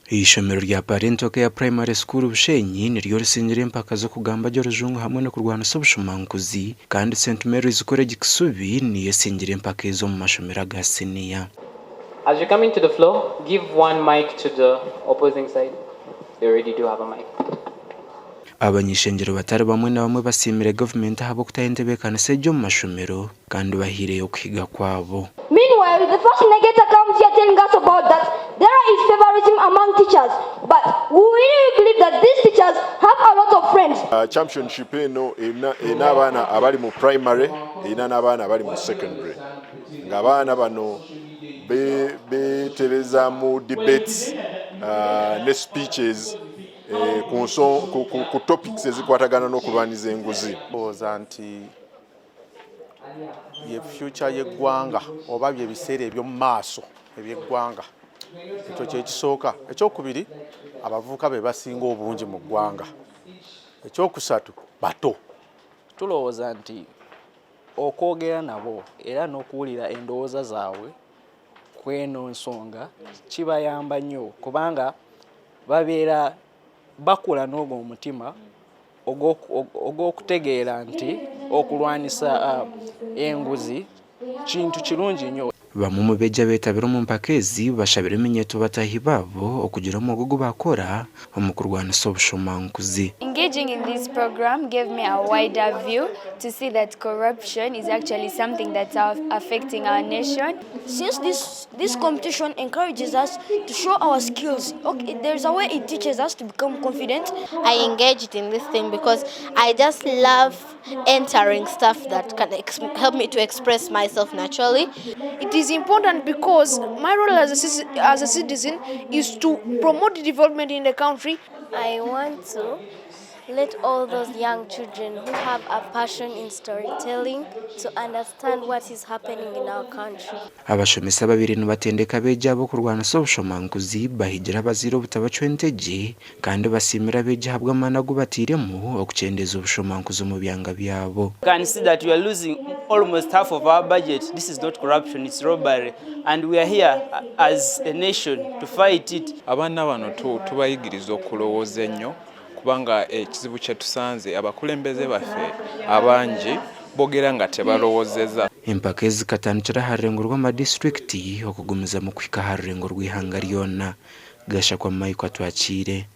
Eishomero rya Parental Care Primary School Bushenyi niryo risingire empaka z'okugamba gye orujungu hamwe n'okurwanisa obushumankuzi kandi St Mary's College Kisubi niyo esingire empaka ezi omu mashomero aga siniya. As you come into the floor, give one mic to the opposing side. They already do have a mic. Abany'ishengyero batari bamwe na bamwe basiimire gavumenti ahabw'okutaho entebeekanisa egi omu mashomero kandi bahaireyo okuhiga kwabo. Meanwhile, the first negator comes here telling us about that there is favorism among teachers but we really believe that these teachers have a lot of friends. Championship eno erina abaana abali mu primary erina n'abaana abali mu secondary ng'abaana bano betereza mu debates ne speeches ku topics ezikwatagana n'okulwaniza enguzi. Ndowooza nti ye future y'eggwanga oba bye biseera eby'omu maaso eby'eggwanga. Ekyo kye kisooka. Ekyokubiri, abavubuka be basinga obungi mu ggwanga. Ekyokusatu, bato. Tulowooza nti okwogera nabo era n'okuwulira endowooza zaabwe kw'eno nsonga kibayamba nnyo kubanga babeera bakula n'ogwo omutima ogw'okutegeera nti okulwanisa enguzi kintu kirungi nnyo. Bamwe omu beegi abeetabire omu mpaka ezi bashabire eminyeeto bataahi baabo okugira omwoga ogu baakora omu kurwanisa obushomankuzi. Engaging in this program gave me a wider view to see that corruption is actually something that's affecting our nation. Since this, this competition encourages us to show our skills, okay, there's a way it teaches us to become confident. I engaged in this thing because I just love entering stuff that can help me to express myself naturally. It is important because my role as a citizen is to promote development in the country. I want to let all those young children who have a passion in storytelling to understand what is happening in our country. Abashomesa ababaire nibatendeka abeegi aba okurwanisa obushomankuzi bahigira abazaire obutabacwa entegye kandi basiimire abeegi ahabw'amaani agu batairemu okukyendeeza obushomankuzi omu byanga byabo. can see that we are losing almost half of our budget. This is not corruption, it's robbery. And we are here as a nation to fight it. Abaana bano tubayigiriza okulowooza ennyo kubanga ekizibu kye tusanze abakulembeze baffe abangi boogera nga tebalowoozeza. Empaka ezi zikatandikira aha rurengo rw'amadisiturikiti okugumizamu kuhika aha rurengo rw'eihanga ryona. Gashakwa Michael Atwakiire.